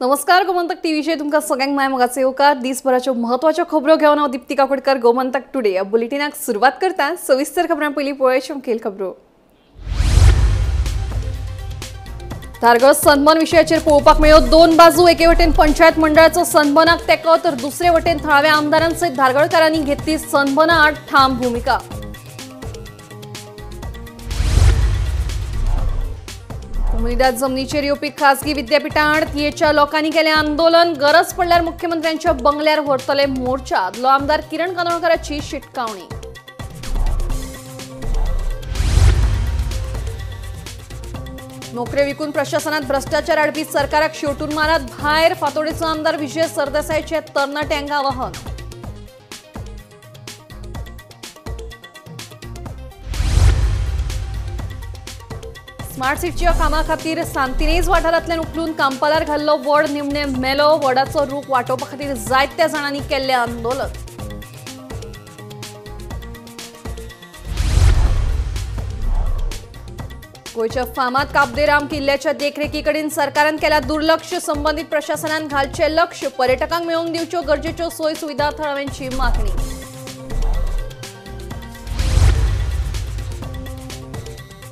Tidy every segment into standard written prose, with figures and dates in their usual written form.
नमस्कार, गोमंतक टीव्हीचेर तुमकां सगळ्यांक माय मोगाचो येवकार। दिसभराच्यो महत्वाच्यो खबरो घेवन हांव दीप्ती काकोडकर गोमंतक टुडे ह्या बुलेटिनाक सुरवात करता। सविस्तर खबरां पयलीं पळोवया मुखेल खबरो। धारगळ सनबर्न विशयाचेर पळोवपाक मेळ्ळ्यो दोन बाजू। एके वटेन पंचायत मंडळाचो सनबर्नाक तेंको तर दुसरे वटेन थळाव्या आमदारांसयत धारगळकारांनी घेतली सनबर्ना आड ठाम भुमिका। कोमुनिदाद जमनीचेर येवपी खासगी विद्यापीठां आड थियेच्या लोकांनी केलें आंदोलन। गरज पडल्यार मुख्यमंत्र्यांच्या बंगल्यार व्हरतले मोर्चा। आदलो आमदार किरण कानोळकराची शिटकावणी। नोकऱ्यो विकून प्रशासनात भ्रष्टाचार हाडपी सरकाराक शेवटून मारात भायर। फातोडेचो आमदार विजय सरदेसायचे तरणाट्यांक आवाहन। स्मार्ट सिटीच्या कामा खातीर सांतिनेज वाठारांतल्यान उखलून कांपालार घाल्लो वड निमणे मेलो। वडाचो रूख वाटोवपा खातीर जायत्या जाणांनी केल्लें आंदोलन। गोंयच्या फामाद काबदेराम किल्ल्याच्या देखरेखी कडेन सरकारान केला दुर्लक्ष। संबंदीत प्रशासनान घालचें लक्ष। पर्यटकांक मेळोवन दिवच्यो गरजेच्यो सोय सुविधा थळाव्यांची मागणी।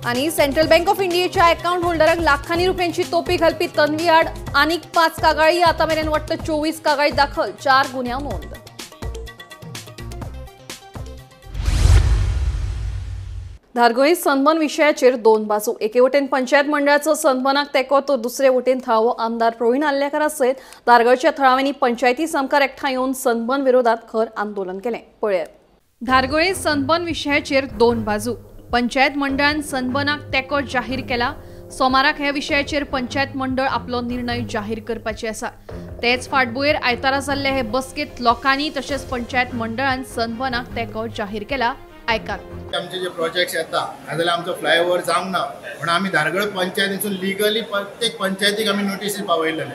आणि सेंट्रल बँक ऑफ इंडियाच्या अकाउंट होल्डरांक लाखांनी रुपयांची तोपी घालपी तन्वी आड आनीक 5 कागाळी। आता मेरेन वट्ट 24 कागाळी दाखल, 4 गुन्यांव नोंद। धारगळी सनबर्न विशयाचेर दोन बाजू। एके वटेन पंचायत मंडळाचो सनबर्नाक तेंको तर दुसरे वटेन थळावो आमदार प्रवीण आर्लेकार सयत धारगळच्या थळाव्यांनी पंचायती सामकार एकठांय येवन सनबर्न विरोधात खर आंदोलन केलें। पळयात धारगळी सनबर्न विशयाचेर दोन बाजू। पंचायत मंडळान सनबर्नाक तेंको जाहीर केला। सोमाराक ह्या विशयाचेर पंचायत मंडळ आपलो निर्णय जाहीर करपाचे आसा। तेच फाटभुंयेर आयतारा जाल्ले हे बसकेंत लोकांनी तशेंच पंचायत मंडळान सनबर्नाक तेंको जाहीर केला। आयकात। आमचे जे प्रोजेक्ट्स येता नाजाल्यार आमचो फ्लायओवर जावंक ना म्हणून आमी धारगळ पंचायतीसून लिगली प्रत्येक पंचायतीक आमी नोटीसी पावयलेले,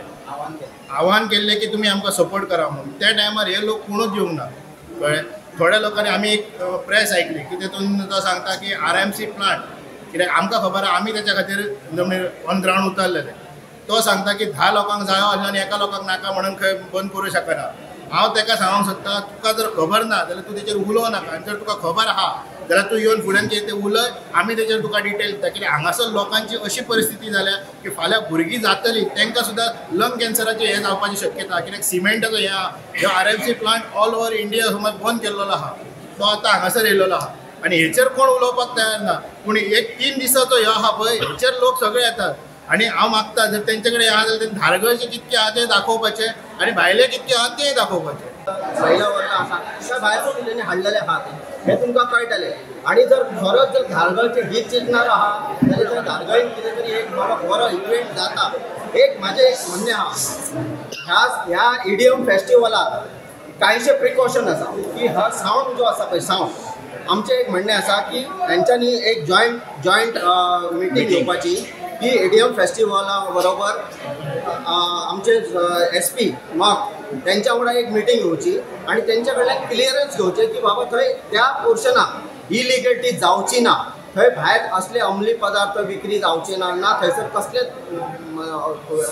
आव्हान केल्लें की तुमी आमकां सपोर्ट करा म्हणून। त्या टायमार हे लोक कोणूच येवंक ना, कळ्ळें। थोड्या लोकांनी आमी एक प्रेस आयकली की तेतून तो सांगता की RMC plant कित्याक आमकां खबर आहा आमी तेच्या खातीर जमनीर ऑन ग्रावंड उतरलेले। तो सांगता की 10 लोकांक जायो आसलो आनी एका लोकांक नाका म्हणून खंय बंद करूं शकना। हांव ताका सांगूंक सोदता, तुका जर खबर ना जाल्यार तूं तेचेर उलोवं नाका, आनी जर तुका खबर आहा जाल्यार तूं येवन फुड्यान कितें तें उलय, आमी तेचेर तुका डिटेल दिता। कित्याक हांगासर लोकांची अशी परिस्थिती जाल्या की फाल्यां भुरगीं जातलीं तांकां सुद्दां लंग कॅन्सराचें हें जावपाची शक्यता। कित्याक सिमेंटाचो हें आहा, RMC plant all over India समज बंद केल्लो आहा, तो आतां हांगासर येयलेलो आहा आनी हेचेर कोण उलोवपाक तयार ना। पूण एक 3 दिसाचो हो आहा पळय, हेचेर लोक सगळे येतात आनी हांव मागता जर तेंचे कडेन आहा जाल्यार तें धारगळचे कितके आहा ते दाखोवपाचे आनी भायले कितके आहा ते दाखोवपाचे। महिला वर्ग आसा त्या भायर तेणी हाडलेले आहा हें तुमकां कळटलें। आनी जर खरोच जर धारगळचे हित चिंतणार आहा जाल्यार थंय धारगळीन कितें तरी एक बाबा बरो इव्हेंट जाता। एक म्हाजें एक म्हणणें आहा, ह्या EDM फेस्टिवलाक कांयशे प्रिकॉशन आसा की हा सावंड जो आसा पळय सावंड, आमचें एक म्हणणें आसा की तेंच्यांनी एक जॉयंट मिटींग घेवपाची की EDM फेस्टिवला बरोबर आमचे SP मॉक तेंच्या वांगडा एक मिटींग घेवची आनी तेंच्या कडल्यान क्लियरन्स घेवचें की बाबा थंय त्या पोर्शनाक इलिगलिटी जावची ना, थंय भायर असले अंमली पदार्थ विक्री जावचे ना, ना थंयसर कसलेच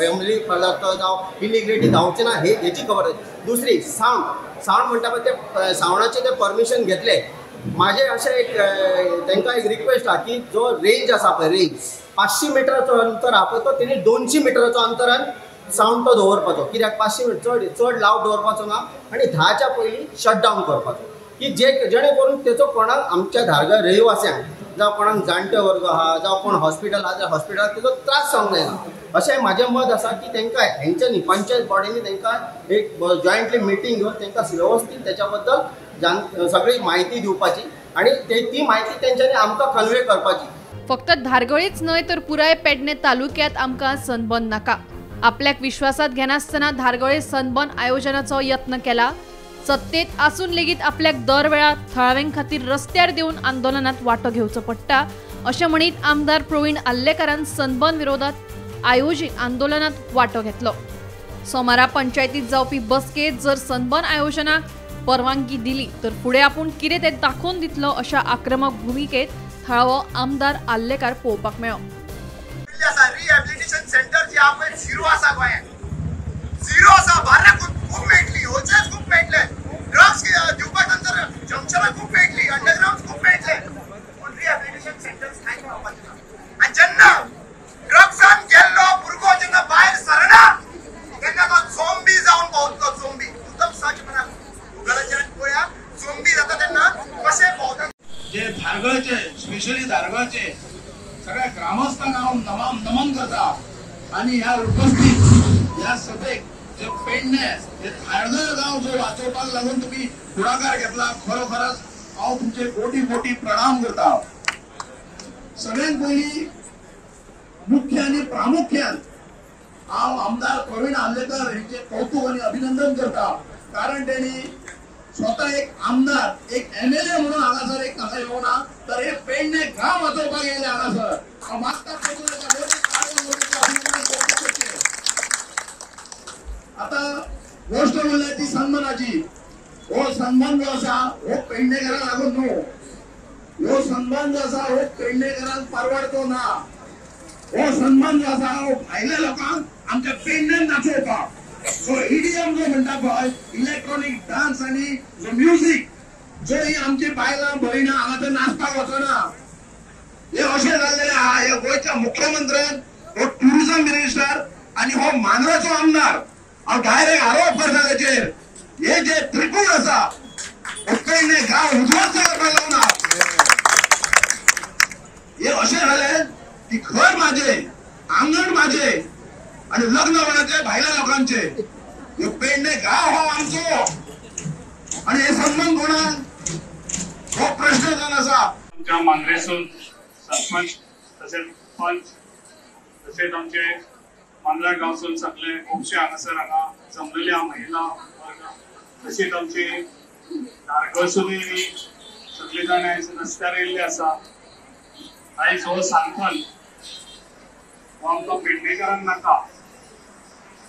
अंमली पदार्थ जावं इलिगलिटी जावचे ना, हे हेची खबर। दुसरी सावंड म्हणटा पळय ते सावंडाचें ते परमिशन घेतले। म्हाजें अशें एक तांकां एक रिक्वेस्ट आहा की जो रेंज आसा पळय रेंज 500 मिटराचो अंतर आहा पळय तो तेणी 200 मिटराचो अंतरान सावंड तो दवरपाचो। कित्याक 500 मिटर चड लावड दवरपाचो ना आनी 10च्या पयलीं शट डावन करपाचो की जे जेणे करून तेचो कोणाक आमच्या धारगळ रहिवास्यांक जावं कोणाक जाणटे वर्ग आहा जावं कोण हॉस्पिटल आहा जाल्यार हॉस्पिटलाक तेचो त्रास जावंक जायना। अशें म्हाजें मत आसा की तांकां हेंच्यांनी पंचायत बॉडींनी तांकां एक जॉयंटली मिटींग घेवन तांकां वेवस्थीत तेच्या बद्दल सगळी म्हायती दिवपाची आनी ती म्हायती तेंच्यांनी आमकां कन्वे करपाची। फक्त धारगळीच न्हय तर पुराय पेडणे तालुक्यात आमकां सनबर्न नाका। आपल्याक विश्वासात घेनासतना धारगळे सनबर्न आयोजनाचो यत्न केला। सत्तेत आसून लेगीत आपल्याक दर वेळा थळाव्यां खातीर रस्त्यार देवन आंदोलनात वांटो घेवचो पडटा अशें म्हणीत आमदार प्रवीण आर्लेकारान सनबर्न विरोधात आयोजीत आंदोलनात वांटो घेतलो। सोमारा पंचायतीत जावपी बसकेंत जर सनबर्न आयोजनाक परवानगी दिली तर फुडें आपूण कितें तें दाखोवन दितलो अशा आक्रमक भुमिकेत थळावो आमदार आर्लेकार पळोवपाक मेळ्ळो। रिहॅबिलिटेशन सेंटर जे आहा पळय झिरो आसा गोंयांत, झिरो आसा. बार्रां खूब मेळटली, होलसेल खूब मेळटले, ड्रग्स दिवपाक नंतर जंक्शनां खूब मेळटली, अंडरग्राउंड खूब मेळटले, पूण रिहॅबिलिटेशन सेंटर्स कांय मेळपाचें ना. आनी जेन्ना ड्रग्सान गेल्लो भुरगो जेन्ना भायर सरना तेन्ना तो झोंबी जावन भोंवतलो. झोंबी उत्तम सच म्हणा, गुगलाचेर पळया झोंबी जाता तेन्ना कशें भोंवता. जे धारगळचे, स्पेशली धारगळचे सगळ्या ग्रामस्थांना हांव नमन करता आनी ह्या उपस्थित ह्या सभेक जे पेडणे हे धारगळ गांव जो वाचोवपाक लागून तुमी फुडाकार घेतला, खरोखरच हांव तुमचे कोटी कोटी प्रणाम करता. सगळ्यात पयलीं मुख्य आनी प्रामुख्यान हांव आमदार प्रवीण आर्लेकर हेंचे कौतुक आनी अभिनंदन करता, कारण तेणी स्वतः एक आमदार, एक एमएलए म्हणून हांगासर एक हांगा येवना तर हे पेडणे गांव वाचोवपाक येयले हांगासर. हांव मागता आतां गोश्ट म्हणल्यार ती सन्मानाची. हो सन्मान जो आसा हो पेडणेकारांक लागून न्हू, हो सन्मान जो आसा हो पेडणेकारांक परवडतो ना. हो सन्मान जो आसा हो भायल्या लोकांक आमच्या पेडण्यान दाखोवपाक. सो ईडीएम जो म्हणटा पळय, इलेक्ट्रॉनिक डान्स आनी जो म्युजीक, जो ही आमची बायलां भयणां हांगासर नाचपाक वचना, हे अशें जाल्लें आहा. हे गोंयच्या मुख्यमंत्र्यान, हो टुरिझम मिनिस्टर आनी हो मांद्राचो आमदार हांव डायरेक्ट आरोप करता तेचेर. हे जे त्रिकूट आसा हो पेडणे गांव उद्ध्वस्त करपाक लागना. हे अशें जालें की घर माझे, आंगण माझे आनी लग्न कोणाचे, भायल्या लोकांचे. हे पेडणे गांव हो आमचो आनी हे संबंद कोणाक, हो प्रश्न जावन आसा. आमच्या मांद्रेसून सरपंच तशेंच पंच तशेंच आमचे मांद्रा गांवसून सगळे खुबशे हांगासर हांगा जमलेले आहा महिला वर्ग, तशेंच आमचे धारगळसुनूय बी सगळे जाण आयज रस्त्यार येयल्ले आसा. आयज हो सांगपण हो आमकां पेडणेकारांक नाका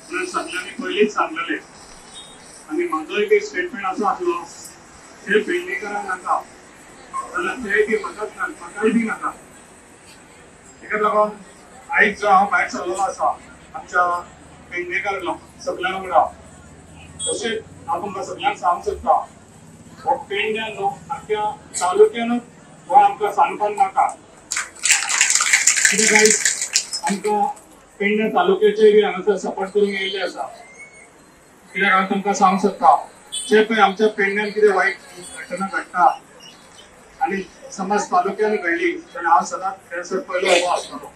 म्हणून सगळ्यांनी पयलींच सांगलेलें. आनी म्हाजोय बी स्टेटमेंट असो आसलो, ते पेडणेकारांक नाका जाल्यार ते बी म्हाकाच ना, म्हाकाय बी नाका. तेका लागून आयज जो हांव भायर सरलेलो आसा आमच्या पेडणेकार लोक सगळ्यां वांगडा, तशेंच हांव तुमकां सगळ्यांक सांगूंक सोदता, हो पेडण्या न्हू आख्ख्या तालुक्यानूच हो आमकां सांगपाक नाका. कित्याक आयज आमकां पेडणे तालुक्याचे बी हांगासर सपोर्ट करूंक येयल्ले आसा. कित्याक हांव तुमकां सांगूंक सोदता, जे पळय आमच्या पेडण्यान कितें वायट घटना घडटा आनी समज तालुक्यान घडली जाल्यार हांव सदांच थंयसर पयलो उबो आसतलो.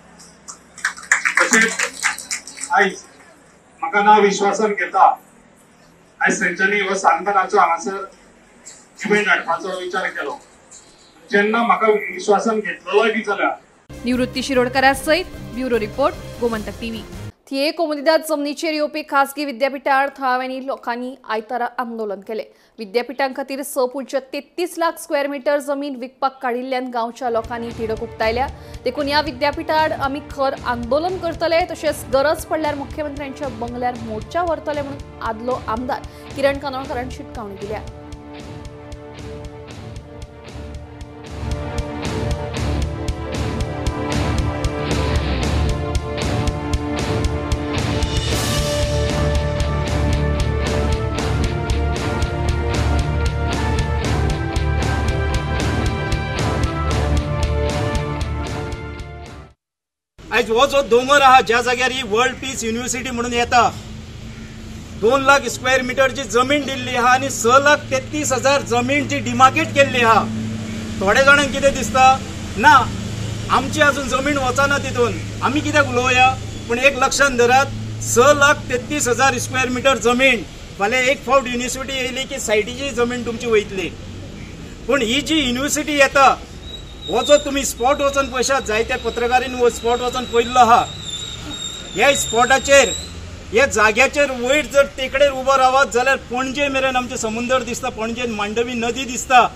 तशेंच आयज म्हाका ना विश्वासान घेता आयज तेंच्यांनी हो सानपणाचो हांगासर इव्हेंट हाडपाचो विचार केलो. जेन्ना म्हाका विश्वासान घेतलेलोय बी जाल्यार. निवृत्ती शिरोडकरा सयत ब्युरो रिपोर्ट, गोमंतक टीव्ही. थिये कोमुनिदाद जमनीचेर येवपी खासगी विद्यापीठार थळाव्यांनी लोकांनी आयतारा आंदोलन केलें. विद्यापीठां खातीर 6.33 लाख स्क्वेअर मीटर जमीन विकपाक काडिल्ल्यान गांवच्या लोकांनी तिडक उक्तायल्या. देखून ह्या विद्यापीठार आमी खर आंदोलन करतले, तशेंच गरज पडल्यार मुख्यमंत्र्यांच्या बंगल्यार मोर्चा व्हरतले म्हणून आदलो आमदार किरण कानोळकरान शिटकावणी दिल्या. आयज हो जो दोंगर आहा ज्या जाग्यार ही वर्ल्ड पीस युनिव्हर्सिटी म्हणून येता, 2 लाख स्क्वेअर मिटरची जमीन दिल्ली आहा आनी 6,33,000 जमीन जी डिमार्केट केल्ली आहा. थोड्या जाणांक कितें दिसता ना आमची अजून जमीन वचना तितून आमी कित्याक उलोवया, पूण एक लक्षांत धरात 6,33,000 स्क्वेअर मिटर जमीन फाल्यां एक फावट युनिव्हर्सिटी येयली की सायटीची जमीन तुमची वयतली. पूण ही जी युनिव्हर्सिटी येता हो जो तुमी स्पॉट वचून पळयशात, जायत्या पत्रकारांनी हो स्पॉट वचून पळयल्लो आहा. ह्या स्पॉटाचेर ह्या जाग्याचेर वयर जर तेकडेर उबो रावत जाल्यार पणजे मेरेन आमचें समुंदर दिसता, पणजेन मांडवी नदी दिसता,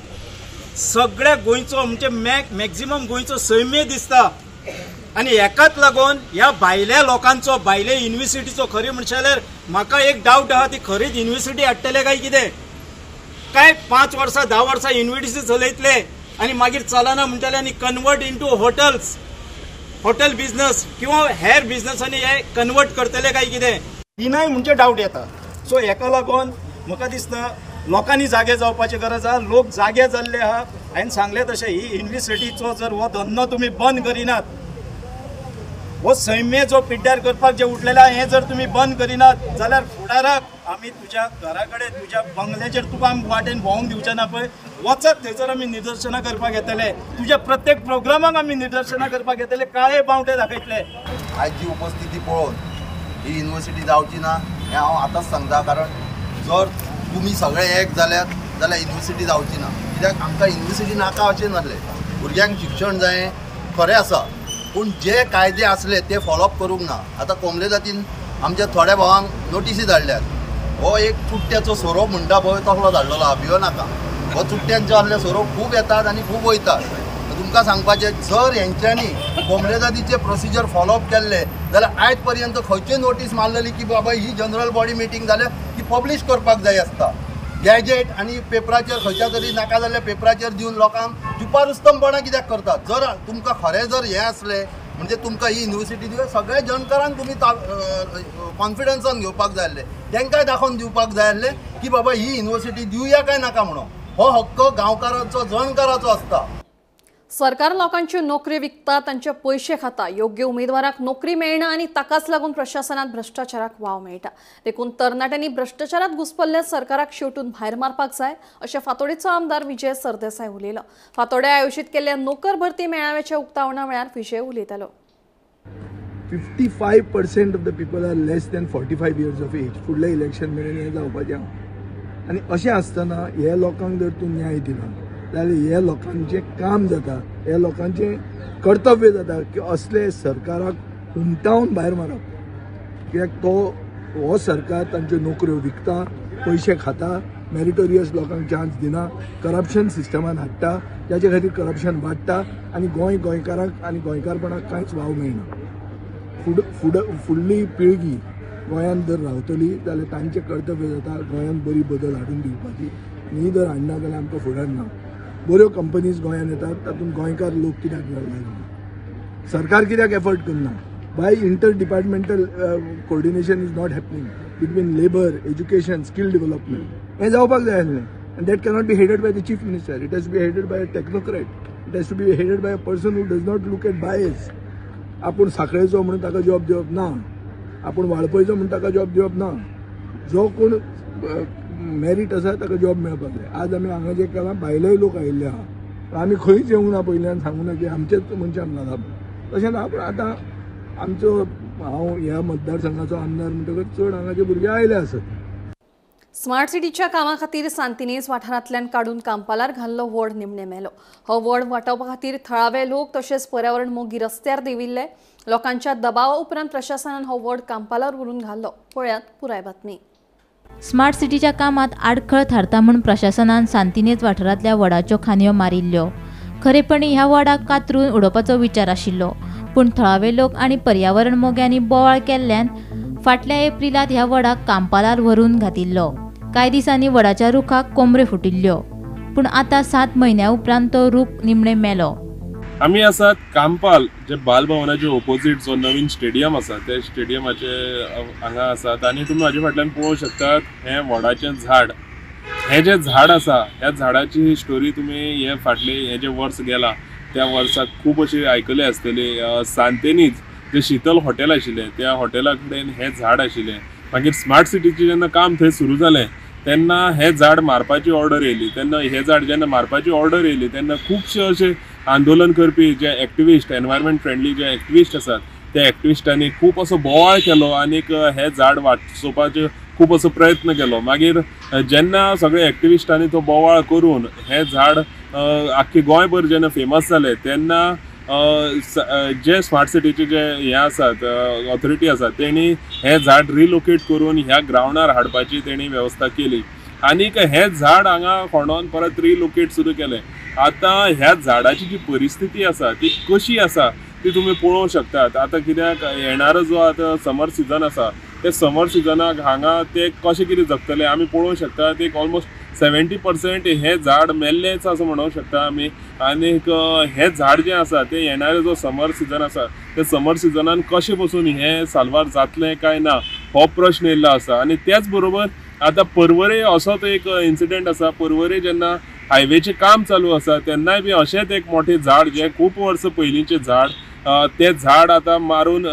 सगळ्या गोंयचो म्हणजे मॅक्झिमम गोंयचो सैम्य दिसता. आनी हेकाच लागून ह्या भायल्या लोकांचो, भायल्या युनिव्हर्सिटीचो खरी म्हणशे जाल्यार म्हाका एक डावट आहा ती खरीच युनिव्हर्सिटी हाडटले काय कितें, काय 5 वर्सां 10 वर्सां युनिव्हर्सिटी चलयतले आनी मागीर चलना म्हणटले आनी convert into hotels, hotel business किंवा हेर बिजनसांनी हे कन्वर्ट करतले काय कितें. दिनाय म्हणजे डावट येता. सो हेका लागून म्हाका दिसता लोकांनी जागे जावपाची गरज आहा. लोक जागे जाल्ले आहा. हांवें सांगलें तशें ही युनिवर्सिटीचो जर हो धंदो तुमी बंद करिनात, हो सैम्य जो पिड्ड्यार करपाक जे उठलेले आहा हें जर तुमी बंद करिनात जाल्यार फुडाराक आमी तुज्या घरा कडेन तुज्या बंगल्याचेर तुका आमी वाटेन भोंवंक दिवचे ना पळय, वचत थंयसर आमी निदर्शनां करपाक येतले, तुज्या प्रत्येक प्रोग्रामाक आमी निदर्शनां करपाक येतले, काळे बावटे दाखयतले. आयज जी उपस्थिती पळोवन ही युनिवर्सिटी जावची ना हें हांव आतांच सांगता, कारण जर तुमी सगळे एक जाल्यात जाल्यार युनिवर्सिटी जावची ना. कित्याक आमकां युनिवर्सिटी नाका अशें नासलें, भुरग्यांक शिक्षण जाय खरें आसा, पूण जे कायदे आसले ते फॉलोअप करूंक ना. आतां कोमले जातीन आमच्या थोड्या भावांक नोटिसी धाडल्यात. हो एक चुट्ट्याचो सोरोप म्हणटा पळय तसलो धाडलेलो आहा, भियो नाका. हो चुट्ट्यांचो आसले सोरोप खूब येतात आनी खूब वयतात. तुमकां सांगपाचें जर हेंच्यांनी कोमले जातीचे प्रोसिजर फॉलोअप केल्ले जाल्यार आयज पर्यंत खंयची नोटीस मारलेली की बाबा ही जनरल बॉडी मिटींग जाल्यार ती पब्लीश करपाक जाय आसता. गॅजेट आनी पेपराचेर खंयच्या तरी नाका जाल्ल्या पेपराचेर दिवन लोकांक छुपारुस्तमपणां कित्याक करतात? जर तुमकां खरें जर हें आसलें म्हणजे तुमकां ही युनिवर्सिटी दिवया सगळ्या जनकारांक तुमी कॉन्फिडन्सान घेवपाक जाय आसलें, तांकांय दाखोवन दिवपाक जाय आसलें की बाबा ही युनिवर्सिटी दिवया काय नाका म्हणून. हो हक्क गांवकारांचो जणकाराचो आसता. सरकार लोकांच्यो नोकऱ्यो विकता, तांचे पयशे खाता. योग्य उमेदवाराक नोकरी मेळना आनी ताकाच लागून प्रशासनात भ्रष्टाचाराक वाव मेळटा. देखून तरणाट्यांनी भ्रष्टाचारात घुसपल्ल्या सरकाराक शेवटून भायर मारपाक जाय अशें फातोडेचो आमदार विजय सरदेसाय उलयलो. फातोड्या आयोजीत केल्ल्या नोकर भरती मेळाव्याच्या उक्तावणा वेळार विजय उलयतालो. 55% of the people are less than 45 years of age. फुडलें इलेक्शन मेरेन हें जावपाचें आहा. आनी अशें आसतना हे लोकांक जर तूं न्याय दिना जाल्यार हे लोकांचें काम जाता, हे लोकांचें कर्तव्य जाता की असले सरकाराक हुमटावन भायर मारप. कित्याक तो हो सरकार तांच्यो नोकऱ्यो विकता, पयशे खाता, मेरिटोरियस लोकांक चान्स दिना, करप्शन सिस्टमान हाडटा, जाचे खातीर करप्शन वाडटा आनी गोंय गोंयकारांक आनी गोंयकारपणाक कांयच वाव मेळना. फुडली पिळगी गोंयांत जर रावतली जाल्यार तांचें कर्तव्य जाता गोंयांत बरी बदल हाडून दिवपाची. न्ही जर हाडना जाल्यार आमकां फुडार ना. बऱ्यो कंपनीज गोंयांत येतात तातूंत गोंयकार लोक कित्याक जायना, सरकार कित्याक एफर्ट करना? By inter departmental coordination is not happening between labour, education, skill development. हें जावपाक जाय आसलें. And that cannot be headed by the chief minister. It has to be headed by a technocrat. It has to be headed by a person who does not look at bias. आपूण साखळेचो म्हणून ताका job दिवप ना, आपूण वाळपयचो म्हणून ताका job दिवप ना. जो कोण मेरीट आसा ताका जॉब मेळपाक जाय. आज आमी हांगा जे केलां भायलेय लोक आयिल्ले आहा, आमी खंयच येवंक ना पयल्यान सांगूं ना की आमचेच मनशान घाला, तशें ना. पूण आतां आमचो हांव ह्या मतदारसंघाचो आमदार म्हणटकच चड हांगाचे भुरगे आयले आसत. स्मार्ट सिटीच्या कामा खातीर सांतिनेज वाठारांतल्यान काडून कांपालार घाल्लो वड निमणे मेलो. हो वड वाटावपा खातीर थळावे लोक तशेंच पर्यावरण मोगी रस्त्यार देंविल्ले. लोकांच्या दबावा उपरांत प्रशासनान हो वड कांपालार व्हरून घाल्लो. पळयात पुराय बातमी. स्मार्ट सिटीच्या कामात आडखळ थारता म्हूण प्रशासनान सांतिनेज वाठारांतल्या वडाच्यो खांदयो मारिल्ल्यो. खरेपणी ह्या वडाक कातरून उडोवपाचो विचार आशिल्लो, पूण थळावे लोक आनी पर्यावरण मोग्यांनी बोवाळ केल्ल्यान फाटल्या एप्रिलांत ह्या वडाक कांपालार व्हरून घातिल्लो. कांय दिसांनी वडाच्या रुखाक कोमऱ्यो फुटिल्ल्यो, पूण आतां 7 म्हयन्या उपरांत तो रूख निमणे मेलो. आमी आसात कांपाल जे बालभवनाचे ओपोजीट जो नवीन स्टेडियम आसा त्या स्टेडियमाचे हांगा आसात आनी तुमी म्हाजे फाटल्यान पळोवंक शकतात हें वडाचें झाड. हें जें झाड आसा ह्या झाडाची स्टोरी तुमी हे फाटले हें जें वर्स गेलां त्या वर्साक खूब अशी आयकली आसतली. सांतेनीज जें शीतल हॉटेल आशिल्लें त्या हॉटेला कडेन हें झाड आशिल्लें. मागीर स्मार्ट सिटीचें जेन्ना काम थंय सुरू जालें तेन्ना हें झाड मारपाची ऑर्डर येयली. तेन्ना हें झाड जेन्ना मारपाची ऑर्डर येयली तेन्ना खुबशे अशे आंदोलन करपी जे एक्टिविस्ट, एनवायरमेंट फ्रेंडली जे एक्टिविस्ट आसात त्या एक्टिविस्टांनी खूब असो बोवाळ केलो आनीक हें झाड वाचोवपाचो खूब असो प्रयत्न केलो. मागीर जेन्ना सगळे एक्टिविस्टांनी तो बोवाळ करून हें झाड आख्खे गोंयभर जेन्ना फेमस जालें तेन्ना जे स्मार्ट सिटीचे जे हे आसात ऑथॉरिटी आसात तेणी हें झाड रिलोकेट करून ह्या ग्रावंडार हाडपाची तेणी वेवस्था केली आनीक हें झाड हांगा खणोन परत रिलोकेट सुद्दां केलें. आतां ह्या झाडाची जी परिस्थिती आसा ती कशी आसा ती तुमी पळोवंक शकतात. आतां कित्याक येणारो जो आतां समर सिजन आसा ते समर सिजनाक हांगा ते कशें कितें जगतले आमी पळोवंक शकतात. एक ऑलमोस्ट 70% हें झाड मेल्लेंच असो म्हणूंक शकता आमी. आनीक हें झाड जें आसा तें येणारें जो समर सिजन आसा ते समर सिजनान कशें बसून हें साल्वार जातलें काय ना हो प्रश्न येयल्लो आसा. आनी त्याच बरोबर आतां पर्वरे असोच एक इन्सिडंट आसा. पर्वरे जेन्ना हायवेचें काम चालू आसा तेन्नाय बी अशेंच एक मोठें झाड जें खूब वर्सां पयलींचें झाड तें झाड आतां मारून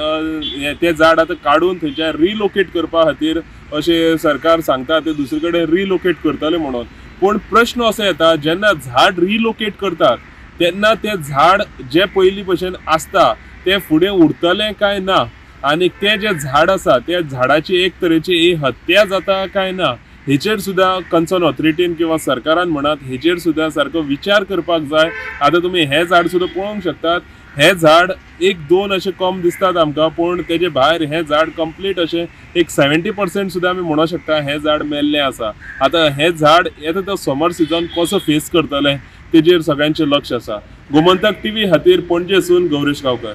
तें झाड आतां काडून थंयच्यान रिलोकेट करपा खातीर अशें सरकार सांगता, ते दुसरे कडेन रिलोकेट करतले म्हणून. पूण प्रश्न असो येता, जेन्ना झाड रिलोकेट करतात तेन्ना तें झाड जें पयलीं भशेन आसता तें फुडें उरतलें काय ना, आनी तें जें झाड आसा त्या झाडाची एक तरेची ही हत्या जाता काय ना हेचेर सुद्दां कन्सर्न ऑथॉरिटीन किंवा सरकारान म्हणात हेचेर सुद्दां सारको विचार करपाक जाय. आतां तुमी हें झाड सुद्दां पळोवंक शकतात, हें झाड एक दोन अशें कम दिसतात आमकां, पूण तेजे भायर हें झाड कंप्लीट अशें एक 70% सुद्दां आमी म्हणूंक शकता हें झाड मेल्लें आसा. आतां हें झाड येता तो समर सिजन कसो फेस करतलें तेजेर सगळ्यांचें लक्ष आसा. गोमंतक टीव्ही खातीर पणजेसून गौरेश गांवकर.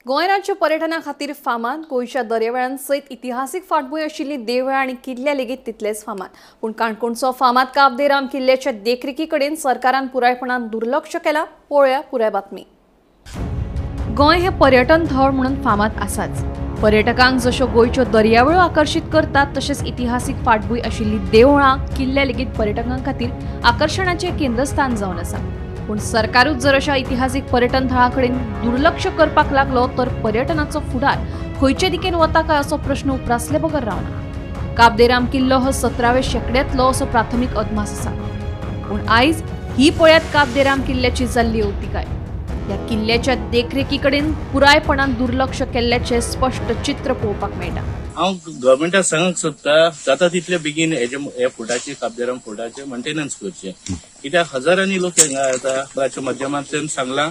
गोंय राज्य पर्यटना खातीर फामाद गोंयच्या दर्यावेळां सयत इतिहासीक फाटभूंय आशिल्ली देवळां आनी किल्ले लेगीत तितलेच फामाद. पूण काणकोणचो फामाद काब दे राम किल्ल्याच्या देखरेखी कडेन सरकारान पुरायपणान दुर्लक्ष केलां. पळोवया पुराय बातमी. गोंय हे पर्यटन थळ म्हणून फामाद आसाच. पर्यटकांक जश्यो गोंयच्यो दर्यावेळो आकर्शीत करतात तशेंच इतिहासीक फाटभूंय आशिल्ली देवळां किल्ले लेगीत पर्यटकां खातीर आकर्शणाचें केंद्रस्थान जावन आसा. पूण सरकारूच जर अशा इतिहासीक पर्यटन थळां कडेन दुर्लक्ष करपाक लागलो तर पर्यटनाचो फुडार खंयचे दिकेन वता काय असो प्रश्न उप्रासले बगर रावना. काब दे राम किल्लो हो 17व्या शेंकड्यांतलो असो प्राथमीक अदमास आसा. पूण आयज ही पळयात काब दे राम किल्ल्याची जाल्ली अवतिकाय. ह्या किल्ल्याच्या देखरेखी कडेन पुरायपणान दुर्लक्ष केल्ल्याचें स्पश्ट चित्र पळोवपाक मेळटा. हांव गव्हर्मेंटाक सांगूंक सोदता जाता तितले बेगीन हे फोर्टाचे काब दे राम फोर्टाचे मेंटेनन्स करचें, कित्याक हजारांनी लोक हांगा येता. ताच्या माध्यमांतल्यान सांगलां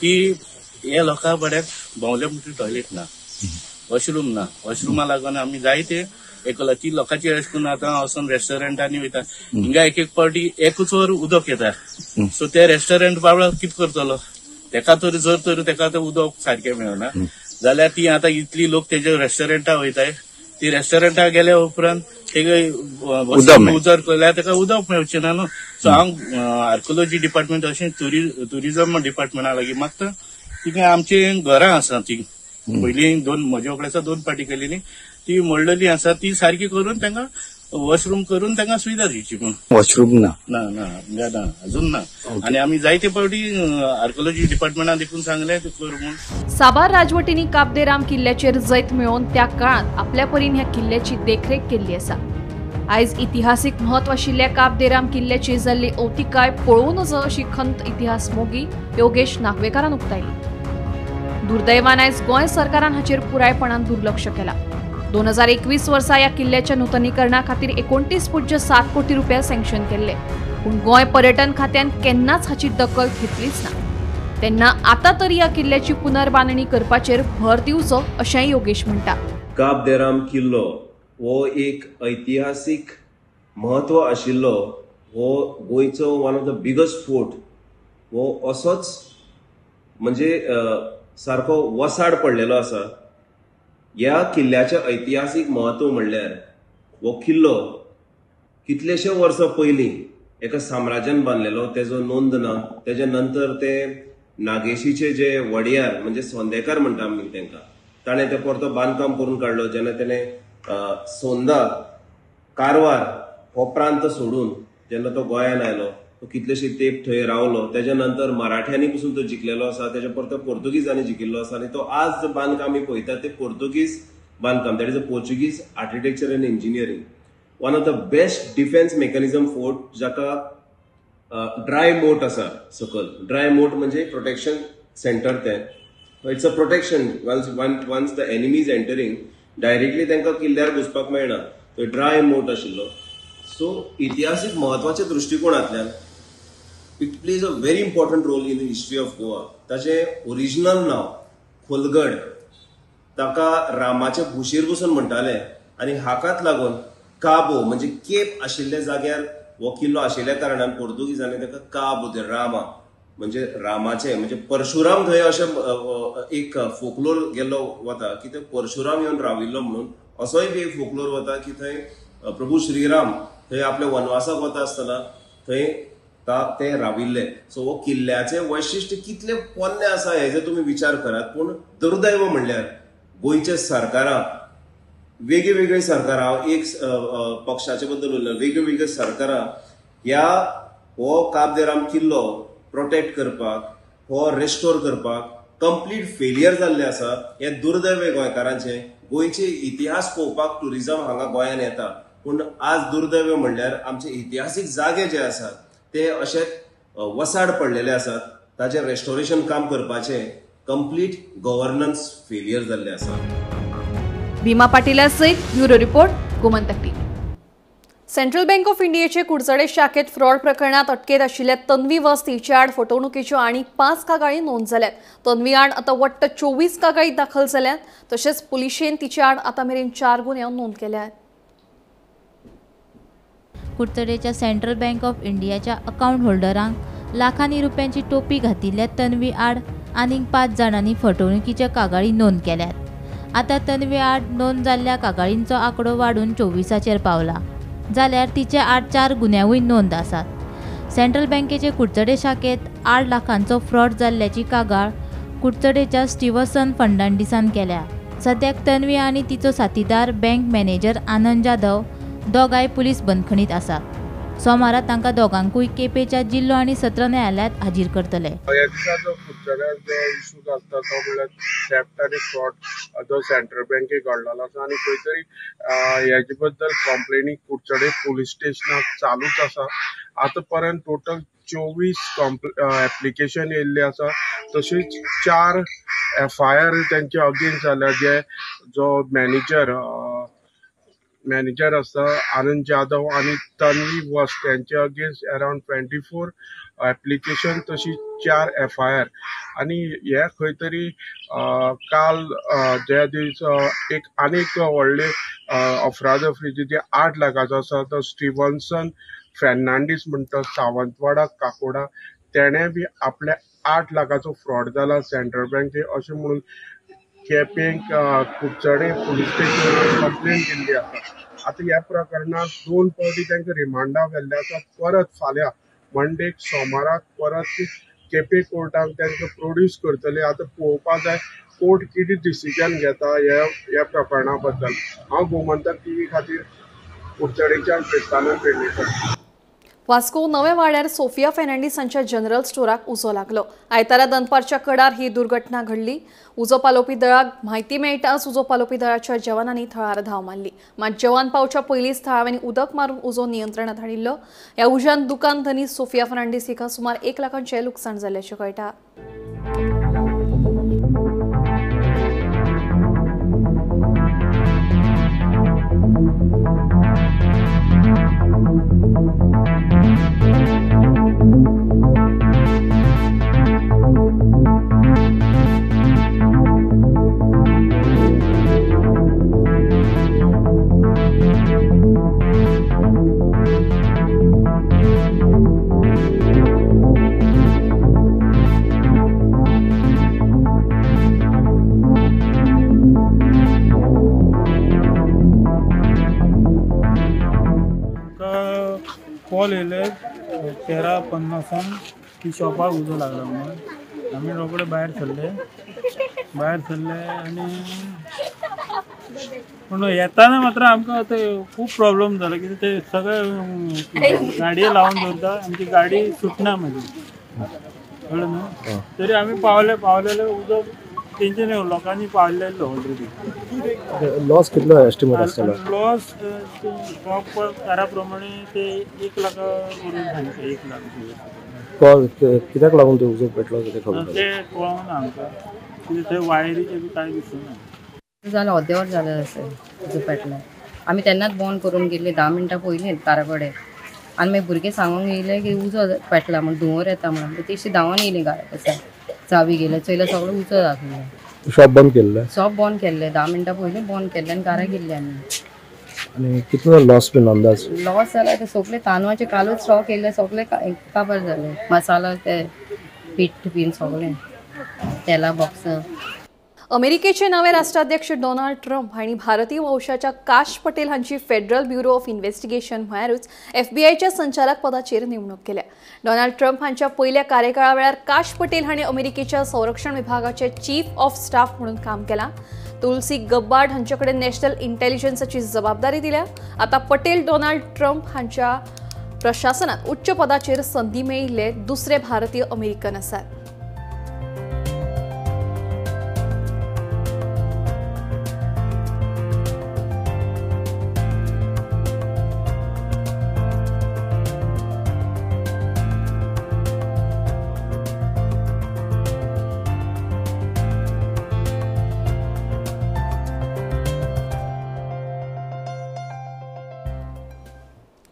की हे लोकां बऱ्याक भोंवले म्हणटकीर टॉयलेट ना, वॉशरूम ना. वॉशरुमा लागून आमी जायते एकला ती लोकांची अशें करून आतां वचून रेस्टॉरंटांनी वयता, हिंगा एक एक पावटी एकूच वर उदक येता. सो ते रेस्टॉरंट बाबडो कितें करतलो, तेका तर जर तर तेका तर उदक सारकें मेळना जाल्यार ती आतां इतली लोक तेजे रेस्टॉरंटा वयताय, ती रेस्टॉरंटा गेल्या उपरांत तेगे उजर केल्यार तेका उदक मेळचें ना न्हू. सो हांव आर्किओलॉजी डिपार्टमेंट अशें ट्युरिजम डिपार्टमेंटा लागीं मागता, तिका आमची घरां आसा ती पयलीं दोन म्हज्या वांगडा दोन पार्टी केलेली ती मोडलेली आसा, ती सारकी करून तांकां वॉशरूम करून तांकां सुविधा दिवची. पूण वॉशरूम ना ना ना ना अजून ना. आनी आमी जायते पावटी आर्किओलॉजी डिपार्टमेंटान देखून सांगलें ते कर म्हूण. साबार राजवटींनी काब दे राम किल्ल्याचेर जैत मेळोवन त्या काळांत आपल्या परीन ह्या किल्ल्याची देखरेख केल्ली आसा. आयज इतिहासीक म्हत्व आशिल्ल्या काब दे राम किल्ल्याची जाल्ली अवतिकाय पळोवं नजो अशी खंत इतिहास मोगी योगेश नागवेकारान उक्तायली. दुर्दैवान आयज गोंय सरकारान हाचेर पुरायपणान दुर्लक्ष केलां. 2021 वर्सा ह्या किल्ल्याच्या नुतनीकरणा खातीर 29.7 कोटी रुपया सँक्शन केल्ले, पूण गोंय पर्यटन खात्यान केन्नाच हाची दखल घेतलीच ना. तेन्ना आतां तरी ह्या किल्ल्याची पुनर्बांदणी करपाचेर भर दिवचो अशेंय योगेश म्हणटा. काब दे राम किल्लो हो एक ऐतिहासीक म्हत्व आशिल्लो, हो गोंयचो one of the biggest fort. हो असोच म्हणजे सारको वसाड पडलेलो आसा. ह्या किल्ल्याचें ऐतिहासीक म्हत्व म्हणल्यार हो किल्लो कितलेशे वर्सां पयलीं एका साम्राज्यान बांदलेलो, तेजो नोंद ना. तेजे नंतर ते नागेशीचे जे वडियार म्हणजे सोंदेकार म्हणटा आमी तांकां, ताणें ते परतो बांदकाम करून काडलो. जेन्ना तेणें सोंदा कारवार हो प्रांत सोडून जेन्ना तो गोंयान आयलो, तो कितलेशे तेंप थंय रावलो. तेज्या नंतर मराठ्यांनी पसून तो जिखलेलो आसा, तेज्या परतो पोर्तुगीजांनी जिखिल्लो आसा. आनी तो आज जो बांदकाम आमी पळयतात ते पोर्तुगीज बांदकाम, that is a Portuguese architecture and engineering. One of the best defence mechanism fort, जाका ड्राय मोट आसा सकल. ड्राय मोट म्हणजे प्रोटेक्शन सेंटर तें. It's a protection once the enemy is entering directly तांकां किल्ल्यार घुसपाक मेळना, तो ड्राय मोट आशिल्लो. सो इतिहासीक म्हत्वाच्या दृश्टिकोणांतल्यान it plays a very important role in the history of Goa. ताचें ओरिजिनल नांव खोलगड, ताका रामाचे भुशीर बसून म्हणटाले आनी हाकाच लागून काबो म्हणजे केप आशिल्ल्या जाग्यार हो किल्लो आशिल्ल्या कारणान पोर्तुगीजांनी ताका काबो दे रामा म्हणजे रामाचे म्हणजे परशुराम थंय अशें एक फोकलोर गेल्लो वता की थंय परशुराम येवन राविल्लो म्हणून, असोय बी एक फोकलोर वता की थंय प्रभू श्रीराम थंय आपल्या वनवासाक वता आसतना थंय ते राविल्ले. सो हो किल्ल्याचें वैशिश्ट्य कितलें पोन्नें आसा हेजो तुमी विचार करात. पूण दुर्दैव म्हणल्यार गोंयच्या सरकाराक वेगळे वेगळे सरकारां, हांव एक पक्षाचे बद्दल उलयना, वेगळे वेगळे सरकारां ह्या हो काब दे राम किल्लो प्रोटेक्ट करपाक, हो रेस्टोर करपाक कंप्लीट फेलियर जाल्लें आसा. हें दुर्दैव गोंयकारांचें. गोंयचे इतिहास पळोवपाक ट्युरिजम हांगा गोंयान येता, पूण आज दुर्दैव म्हणल्यार आमचे इतिहासीक जागे जे आसात ते अशेच वसाड पडलेले आसात. ताचें रेस्टोरेशन काम करपाचें कंप्लीट गव्हर्नन्स फेलियर जाल्लें आसा. भीमा पाटीला सयत bureau report, Gomantak TV. Central bank of इंडियाचे कुडचडे शाखेत फ्रॉड प्रकरणात अटकेत आशिल्ल्या तन्वी वस्त हिचे आड फटवणुकीच्यो आनी 5 कागाळी नोंद जाल्यात. तन्वी आड आतां वट्ट 24 कागाळी दाखल जाल्यात. तशेंच पुलिशेन तिचे आड आतां मेरेन 4 गुन्यांव नोंद केल्यात. कुडचडेच्या सेंट्रल बँक ऑफ इंडियाच्या अकाउंट होल्डरांक लाखांनी रुपयांची टोपी घातिल्ल्या तन्वी आड आनीक 5 जाणांनी फटवणुकीच्या कागाळी नोंद केल्यात. आतां तन्वी आड नोंद जाल्ल्या कागाळींचो आंकडो वाडून 24 पावला, जाल्यार तिचे आड 4 गुन्यांवूय नोंद आसात. सेंट्रल बँकेचे कुडचडे शाखेत 8 लाखांचो फ्रॉड जाल्ल्याची कागाळ कुडचडेच्या स्टीवसन फर्नांडीसान केल्या. सद्याक तन्वी आनी तिचो साथीदार बँक मॅनेजर आनंद जाधव दोगांय पुलीस बंदखणीत आसात. सोमारा तांकां दोगांकूय केपेंच्या जिल्लो आनी सत्र न्यायालयांत हाजीर करतले. ह्या दिसा जो कुडचड्यार जो इशू चलता तो म्हणल्यार थेफ्ट आनी फ्रॉड जो सेंट्रल बँकेक घडलेलो आसा आनी खंय तरी हेजे बद्दल कंप्लेनी कुडचडे पुलीस स्टेशनाक चालूच आसा. आतां पर्यंत टोटल 24 एप्लिकेशन येयल्ले आसा. तशीच 4 FIR तेंचे अगेन्स्ट जाल्या, जे जो मॅनेजर आसा आनंद जाधव आनी तन्वी वस्त यांचे अगेन्स्ट अरावंड 24 एप्लिकेशन, तशी 4 FIR. आनी हे खंय तरी काल ज्या दीस एक आनीक व्हडले अफरादफरीची जे 8 लाखाचो आसा तो स्टीवन्सन फर्नांडीस म्हणटा सावंतवाडा काकोडा, तेणें बी आपल्या 8 लाखाचो फ्रॉड जाला सेंट्रल बँके अशें म्हणून केपें कुडचडे पुलीस स्टेशनार कंप्लेन दिल्ली आसा. आतां ह्या प्रकरणांत 2 फावटी तांकां रिमांडा व्हेल्ले आसा. परत फाल्यां मंडेक सोमाराक परत केपें कोर्टाक तांकां प्रोड्यूस करतले. आतां पळोवपा जाय कोर्ट कितें डिसिजन घेता ह्या प्रकरणा बद्दल. हांव गोमंतक टीव्ही खातीर कुडचडेच्यान क्रिस्तानंद पेडणेकर. वास्को नवे वाड्यार सोफिया फर्नांडीस हांच्या जनरल स्टोराक उजो लागलो. आयतारा दनपारच्या कडार ही दुर्घटना घडली. उजो पालोवपी दळाक म्हायती मेळटाच उजो पालोवपी दळाच्या जवानांनी थळार धांव मारली. मात जवान पावच्या पयलींच थळाव्यांनी उदक मारून उजो नियंत्रणात हाडिल्लो. ह्या उज्यान दुकान धनी सोफिया फर्नांडीस हिका सुमार 1 लाखांचें लुकसाण जाल्ल्याचें कळटा. कॉल येयले 13:50 की शॉपाक उजो लागला म्हणून. आमी रोकडे भायर सरले आनी पूण येताना मात्र आमकां ते खूब प्रॉब्लम जालो कित्याक ते सगळे गाडये लावन दवरता, आमची गाडी सुटना मागीर, कळ्ळें न्हू. तरी आमी पावले उजो तेंचे न्हू लोकांनी पावलेलो ऑलरेडी. लॉस कितलो एस्टिमेट आसतलो? लॉस शॉप कारा प्रमाणे ते 1 लाखा वरून सांगता, 1 लाख. कित्याक लागून ते उजो पेटलो ते खबर ते कळना आमकां, कित्याक थंय वायरीचें बी कांय दिसना. जालें अर्दें वर जालें अशें उजो पेटलो. आमी तेन्नाच बंद करून गेल्ली 10 मिनटां पयलीं कारा कडेन. आनी मागीर भुरगे सांगूंक येयले की उजो पेटला म्हण, धुंवर येता म्हणून. तेशी धांवन येयली घरा कडेन, चावी गेले चोयल्यार सगळो उजो आसलो. शॉप बंद केल्लें? शॉप बंद केल्लें, 10 मिनटां पयलीं बंद केल्लें आनी घरा गेल्ली आमी. आनी कितलो लॉस बीन अंदाज? लॉस जाल्यार ते सगळे तांदळाचे कालूच स्टॉक येयल्ले सगळे काबार जाले. मसाला ते पीठ बीन सगळें, तेला बॉक्स. अमेरिकेचे नवे राष्ट्राध्यक्ष डोनाल्ड ट्रम्प हांणी भारतीय वंशाच्या काश पटेल हांची फेडरल ब्युरो ऑफ इन्व्हेस्टिगेशन म्हळ्यारूच एफबीआयच्या संचालक पदाचेर नेमणूक केल्या. डोनाल्ड ट्रम्प हांच्या पयल्या कार्यकाळा वेळार काश पटेल हांणी अमेरिकेच्या संरक्षण विभागाचे चीफ ऑफ स्टाफ म्हणून काम केलां. तुलसी गब्बार्ड हांचे कडेन नॅशनल इंटेलिजन्साची जबाबदारी दिल्या. आतां पटेल डोनाल्ड ट्रम्प हांच्या प्रशासनात उच्च पदाचेर संदी मेळिल्ले दुसरे भारतीय अमेरिकन आसात.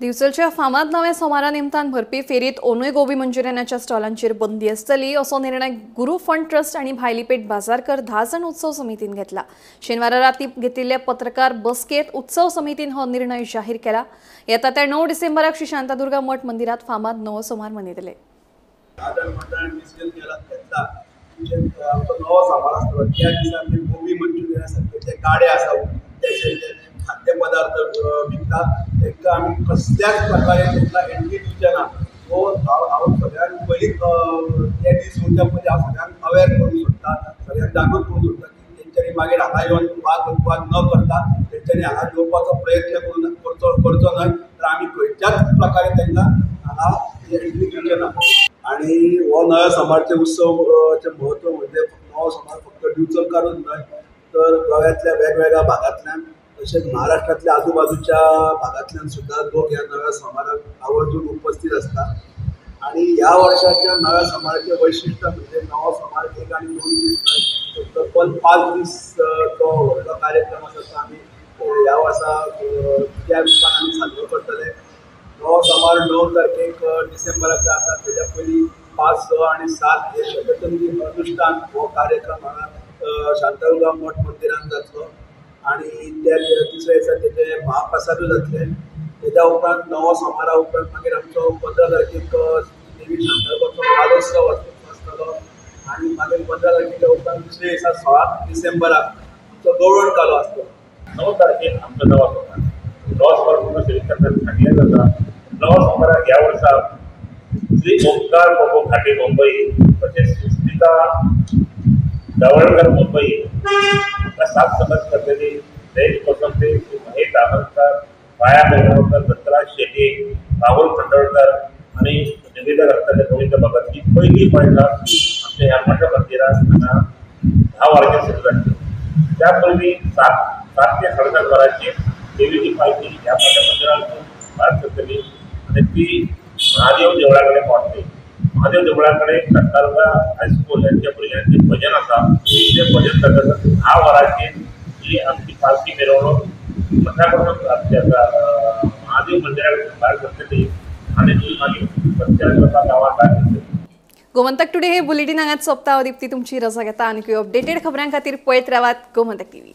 दिवचलच्या फामाद नव्या सोमारा निमतान भरपी फेरीत ओनूय गोबी मंचुरियनाच्या स्टॉलांचेर बंदी आसतली असो निर्णय गुरू फंड ट्रस्ट आनी भायलीपेठ बाजारकर 10 जाण उत्सव समितीन घेतला. शेनवारा राती घेतिल्ल्या पत्रकार बसकेत उत्सव समितीन हो निर्णय जाहीर केला. येता त्या 9 डिसेंबराक श्री शांतादुर्गा मठ मंदिरात फामाद नवो सोमार मनयतले. खाद्यपदार्थ विकता तांकां आमी कसल्याच प्रकारे तांकां एंट्री दिवचे ना. सो हांव सगळ्यांक पयलींच ते दीस येवच्या पयलीं हांव सगळ्यांक अवेर करूंक सोदता, सगळ्यांक जागृत करूंक सोदता की तेंच्यांनी मागीर हांगा येवन वाद विवाद न करता तेंच्यांनी हांगा येवपाचो प्रयत्न करचो न्हय, तर आमी खंयच्याच प्रकारे तांकां हांगा एंट्री दिवचे ना. आनी हो नव्या सोमारचे उत्सवाचें म्हत्व म्हणजे नवो सोमार फक्त दिवचलकारूच न्हय तर गोव्यांतल्या वेगवेगळ्या भागांतल्यान तशेंच महाराष्ट्रातल्या आजूबाजूच्या भागांतल्यान सुद्धा लोक ह्या नव्या सोमाराक आवर्जून उपस्थित असतात. आणि ह्या वर्षाच्या नव्या सोमाराचे वैशिष्ट्य म्हणजे नवो सोमार 1 आणि 2 दीस न्हय तर तब्बल 5 दीस तो व्हडलो कार्यक्रम आसा तो आमी ह्या वर्सा त्या रुपान आमी साजरो करतले. नवो सोमार 9 तारखेक डिसेंबराचे आसा, तेज्या पयलीं 5, 6 आनी 7 हे शतचंडी अनुष्ठान हो कार्यक्रम हांगा शांतादुर्गा मठ मंदिरान जातलो आणि त्या तिसऱ्या दिसा तेजे महाप्रसादूय जातले. तेज्या उपरांत नवो सोमारा उपरांत मागीर आमचो 15 तारखेक देवी शांतादुर्गाचो कालोत्सव आसतलो आनी मागीर 15 तारखेच्या उपरांत दुसऱ्या दिसा 16 डिसेंबराक आमचो गवळण कालो आसतलो. 9 तारखेक आमचो नवो सोमार, नवो सोमार पूर्ण सविस्तर सांगलें जाता. नवो सोमाराक ह्या वर्सा श्री ओंकार बाबू घाटे मुंबई तशेंच सुस्मिता दावळकर मुंबई सात समज करतली जयेश कोसंबे, श्री महेश दामणकर, माया बेलगांवकर, दत्तराज शेट्ये, राहुल खंडोळकर आनी निवेदक आसतले गोविंद भगत ही पयली बैठक आमच्या ह्या मठ मंदिरात हांगा 10 वरांचेर सुरू जातली. त्या पयलीं 7 ते 7:30 वरांचेर देवीची पालखी ह्या मठ मंदिरांतून भायर सरतली आनी ती महादेव देवळा कडेन पावतली. महादेव देवळा कडेन शांतादुर्गा हायस्कूल ह्यांच्या भुरग्यांचें भजन आसा, तें भजन जाता. 10 वरांचेर ही आमची पालखी मिरवणूक मठा कडसून आमच्या महादेव मंदिरा कडसून भायर सरतली आनी ती मागीर रस्त्यार वता गांवांत भायर सरतली. गोमंतक टुडे हे बुलेटिन हांगाच सोंपता. दीप्ती तुमची रजा घेता. आनी अपडेटेड खबरां खातीर पळयत रावात गोमंतक टीव्ही.